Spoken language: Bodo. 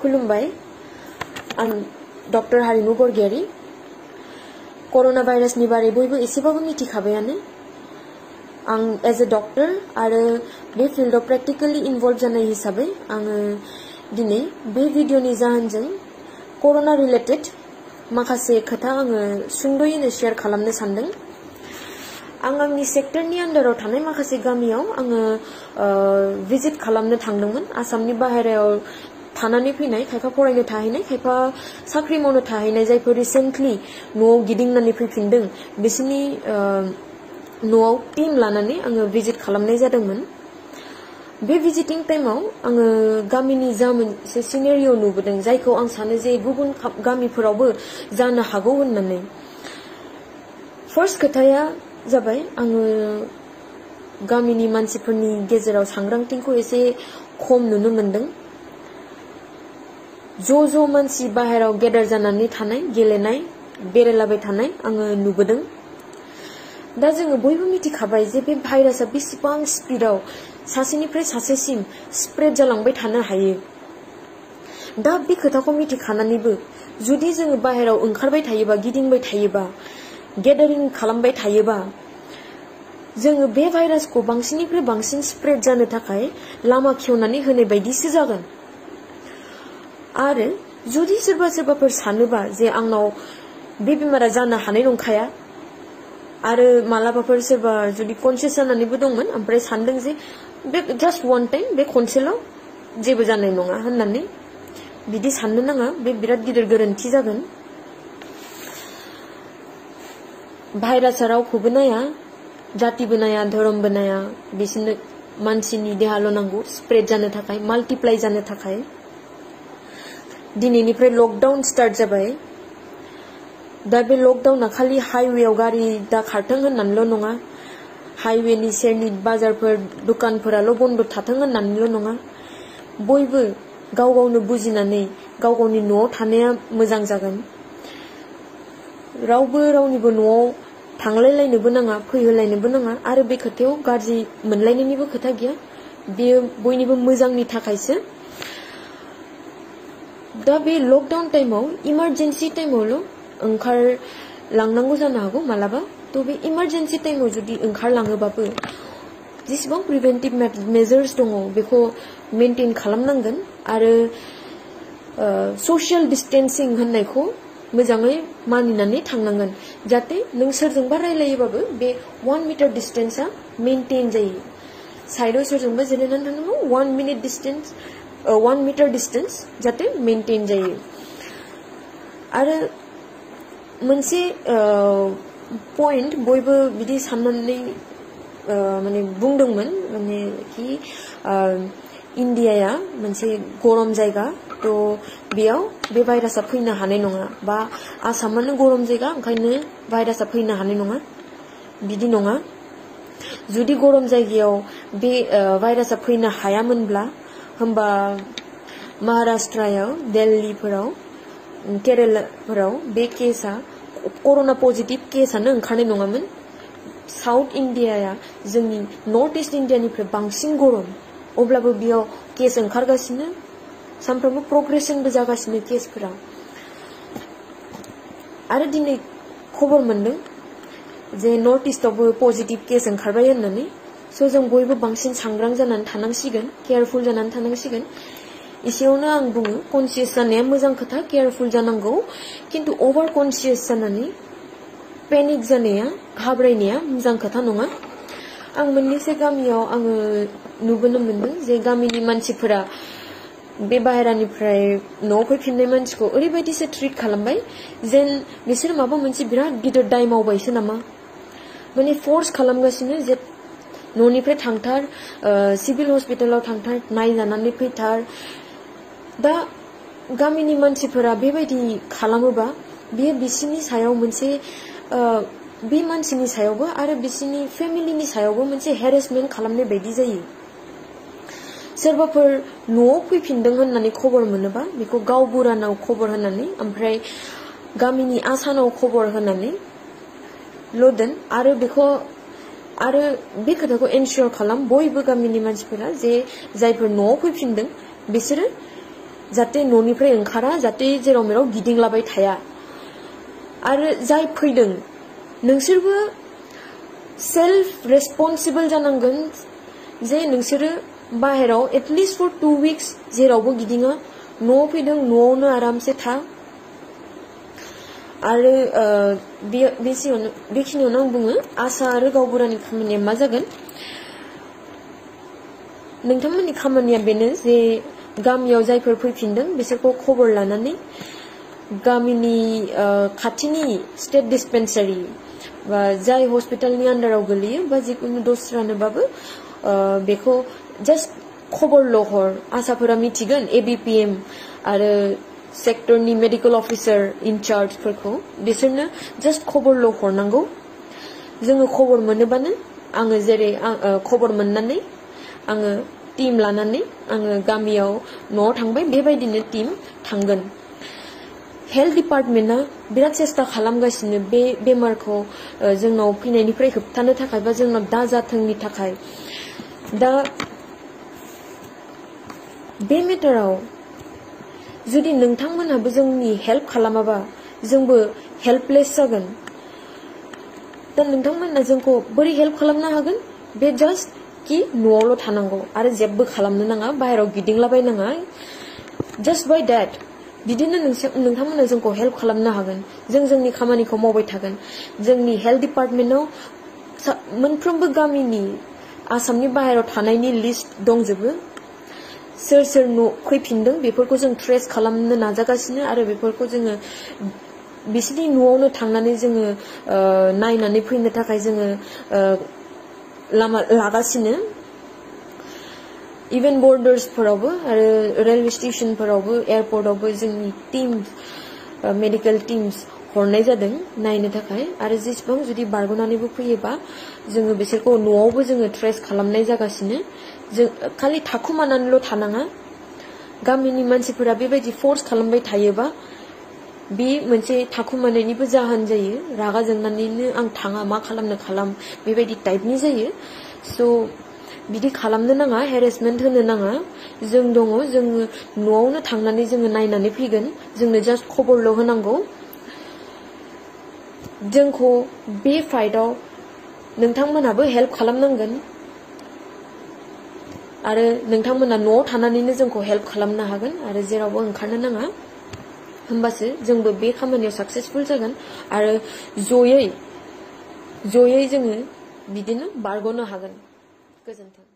खुलुमबाय आं डक्टर हारिमु बरगयारी करona भाइरासनि बारै बयबो एसेबाबो मिथिखाबायानो आं एज ए डक्टर आरो बे फिल्डआव प्रेक्टिकली इनभल्व जानाय हिसाबै आङो दिनै बे भिडिअनि जाहोनजों करona रिलेटेड माखासे खोथा आङो सुंद'यैनो शेयार खालामनो सानदों आं आंनि सेक्टरनि आन्डाराव थानाय माखासे गामियाव आङो भिजिट खालामनो थांदोंमोन आसामनि बाहेरायाव थानानै फैनाय खायफा फरायनो थाहैनाय खायफा साख्रि मावनो थाहैनाय जायफोर रिसेन्टलि न'आव गिदिंनानै फैफिनदों बिसोरनि न'आव टीम लानानै आङो भिजिट खालामनाय जादोंमोन बे भिजिटिं टाइमाव आङो गामिनि जा मोनसे सिनेरिय' नुबोदों जायखौ आं सानो जे गुबुन गामिफोरावबो जानो हागौ होननानै फार्स्ट खोथाया जाबाय आङो गामिनि मानसिफोरनि गेजेराव सांग्रांथिखौ एसे खम नुनो मोनदों ज' मानसि बाहेराव गेदार जानानै थानाय गेलेनाय बेरायलाबाय थानाय आङो नुबोदों दा जोङो बयबो मिथिखाबाय जे बे भाइरासआ बेसेबां स्पिडआव सासेनिफ्राय सासेसिम स्प्रेड जालांबाय थानो हायो दा बे खोथाखौ मिथिखानानैबो जुदि जोङो बाहेराव ओंखारबाय थायोबा गिदिंबाय थायोबा गेदारिं खालामबाय थायोबा जोङो बे भाइरासखौ बांसिननिफ्राय बांसिन स्प्रेड जानो थाखाय लामा खेवनानै होनाय बायदिसो जागोन आरो जुदि सोरबाफोर सानोबा जे आंनाव बे बेमारा जानो हानाय नंखाया आरो मालाबाफोर सोरबा जुदि कनसियास जानानैबो दंमोन ओमफ्राय सानदों जे बे जास्ट वान टाइम बे खनसेल' जेबो जानाय नङा होननानै बिदि साननो नाङा बे बिराद गिदिर गोरोन्थि जागोन भाइरासआ रावखौबो नाया जातिबो नाया धोरोमबो नाया बिसोरनो मानसिनि देहाल' नांगौ स्प्रेड जानो थाखाय माल्टिप्लाइ जानो थाखाय दिनैनिफ्राय लकडाउन स्टार्ट जाबाय दा बे लकडाउना खालि हाइवेआव गारि दा खारथों होननानैल' नङा हाइवेनि सेरनि बाजारफोर दुकानफोराल' बन्द थाथों होननानैल' नङा बयबो गाव गावनो बुजिनानै गाव गावनि न'आव थानाया मोजां जागोन रावबो रावनिबो न'आव थांलायलायनोबो नाङा फैहोलायनोबो नाङा आरो बे खोथायाव गाज्रि मोनलायनायनिबो खोथा गैया बेयो बयनिबो मोजांनि थाखायसो दा बे लकडाउन टाइमाव इमारजेन्सि टाइमावल' ओंखारलांनांगौ जानो हागौ मालाबा थ' बे इमारजेन्सि टाइमाव जुदि ओंखारलाङोबाबो जेसेबां प्रिभेन्टिभ मेजार्स दङ बेखौ मेनटेन खालामनांगोन आरो ससियेल डिस्टेन्सिं होननायखौ मोजाङै मानिनानै थांनांगोन जाहाथे नों सोरजोंबा रायलायोबाबो बे 1 मिटार डिस्टेन्सआ मेनटेन जायो साइडआव सोरजोंबा जिरायनानै थानांगौ 1 मिटार डिस्टेन्स जाहाथे मेनटेन जायो आरो मोनसे पइन्ट बयबो बिदि साननानै माने बुंदोंमोन माने कि इन्डियाया मोनसे गरम जायगा थ' बेयाव बे भाइरासआ फैनो हानाय नङा बा आसामानो गरम जायगा ओंखायनो भाइरासआ फैनो हानाय नङा बिदि नङा जुदि गरम जायगायाव बे भाइरासआ फैनो हायामोनब्ला होमबा महाराष्ट्रआव दिल्लीफोराव केरेलाफोराव बे केसआ करona पजिटिभ केसआनो ओंखारनाय नङामोन साउथ इन्डियाया जोंनि नर्थ इस्ट इन्डियानिफ्राय बांसिन गरम अब्लाबो बेयाव केस ओंखारगासिनो सानफ्रोमबो प्रग्रेसनबो जागासिनो केसफोरा आरो दिनै खबर मोनदों जे नर्थ इस्टआवबो पजिटिभ केस ओंखारबाय होननानै स' जों बयबो बांसिन सांग्रां जानानै थानांसिगोन केयारफुल जानानै थानांसिगोन एसेयावनो आं बुङो कनसियास जानाया मोजां खोथा केयारफुल जानांगौ किन्तु अभार कनसियास जानानै पेनिक जानाया घाबरायनाया मोजां खोथा नङा आं मोननैसो गामियाव आङो नुबोनो मोनदों जे गामिनि मानसिफोरा बे बाहेरानिफ्राय न'आव फैफिननाय मानसिखौ ओरैबायदिसो ट्रिट खालामबाय जेन बिसोर माबा मोनसे बिराद गिदिर दाय मावबायसो नामा माने फर्स खालामगासिनो जे न'निफ्राय थांथार सिभिल हस्पिटालाव थांथार नायजानानै फैथार दा गामिनि मानसिफोरा बेबायदि खालामोबा बेयो बिसिनि सायाव मोनसे बे मानसिनि सायावबो आरो बिसिनि फेमिलिनि सायावबो मोनसे हेरेसमेन्ट खालामनाय बायदि जायो सोरबाफोर न'आव फैफिनदों होननानै खबर मोनोबा बेखौ गावबुरानाव खबर होनानै ओमफ्राय गामिनि आसानाव खबर होनानै ल'दोन आरो बेखौ आरो बे खोथाखौ एनश्योर खालाम बयबो गामिनि मानसिफोरा जे जायफोर न'आव फैफिनदों बिसोरो जाहाथे न'निफ्राय ओंखारा जाहाथे जेराव मेराव गिदिंलाबाय थाया आरो जाय फैदों नोंसोरबो सेल्फ रेसपन्सिबल जानांगोन जे नोंसोरो बाहेराव एटलिस्ट फर 2 weeks जेरावबो गिदिङा न'आव फैदों न'आवनो आरामसे था आरो बेखिनियावनो आं बुङो आशा आरो गावबुरानि खामानिया मा जागोन नोंथांमोननि खामानिया बेनो जे गामियाव जायफोर फैफिनदों बिसोरखौ खबर लानानै गामिनि खाथिनि स्टेट डिस्पेन्सारि बा जाय हस्पिटालनि आन्डाराव गोलैयो बा जिकुनु दस्रानोबाबो बेखौ जास्ट खबरल' हर आसाफोरा मिथिगोन ABPM आरो सेक्टरनि मेडिकेल अफिसार इनचार्जफोरखौ बिसोरनो जास्ट खबरल' हरनांगौ जोङो खबर मोनोबानो आङो जेरै खबर मोननानै आङो टीम लानानै आङो गामियाव न'आव थांबाय बेबायदिनो टीम थांगोन हेल्थ डिपार्टमेन्टआ बिराद सेस्ता खालामगासिनो बे बेमारखौ जोंनाव फैनायनिफ्राय होबथानो थाखाय बा जोंनाव दाजाथोंनि थाखाय दा बे मेटाराव जुदि नोंथांमोनहाबो जोंनि हेल्प खालामाबा जोंबो हेल्पलेस जागोन दा नोंथांमोनहा जोंखौ बोरै हेल्प खालामनो हागोन बे जास्ट कि न'आवल' थानांगौ आरो जेबो खालामनो नाङा बाहेराव गिदिंलाबायनाङा जास्ट बाय डेट बिदिनो नोंथांमोना जोंखौ हेल्प खालामनो हागोन जों जोंनि खामानिखौ मावबाय थागोन जोंनि हेल्थ डिपार्टमेन्टआव मोनफ्रोमबो गामिनि आसामनि बाहेराव थानायनि लिस्ट दंजोबो सोर सोर न' फैफिनदों बेफोरखौ जों ट्रेस खालामनो नाजागासिनो आरो बेफोरखौ जोङो बिसोरनि न'आवनो थांनानै जोङो नायनानै फैनो थाखाय जोङो लामा लागासिनो इभेन बर्डार्सफोरावबो आरो रेलवे स्टेशनफोरावबो एयारपर्टआवबो जोंनि टीम्स मेडिकेल टीम्स हरनाय जादों नायनो थाखाय आरो जेसेबां जुदि बारग'नानैबो फैयोबा जोङो बिसोरखौ न'आवबो जोङो ट्रेस खालामनाय जागासिनो जों खालि थाखुमानानैल' थानाङा गामिनि मानसिफोरा बेबायदि फर्स खालामबाय थायोबा बे मोनसे थाखुमानायनिबो जाहोन जायो रागा जोंनानैनो आं थाङा मा खालामनो खालाम बेबायदि टाइपनि जायो स' बिदि खालामनो नाङा हेरेसमेन्ट होनो नाङा जों दङ जोङो न'आवनो थांनानै जोङो नायनानै फैगोन जोंनो जास्ट खबरल' होनांगौ जोंखौ बे फाइटआव नोंथांमोनहाबो हेल्प खालामनांगोन आरो नोंथांमोना न'आव थानानैनो जोंखौ हेल्प खालामनो हागोन आरो जेरावबो ओंखारनो नाङा होमबासो जोंबो बे खामानियाव साक्सेसफुल जागोन आरो जयै जोङो बिदिनो बारग'नो हागोन गोजोन्थों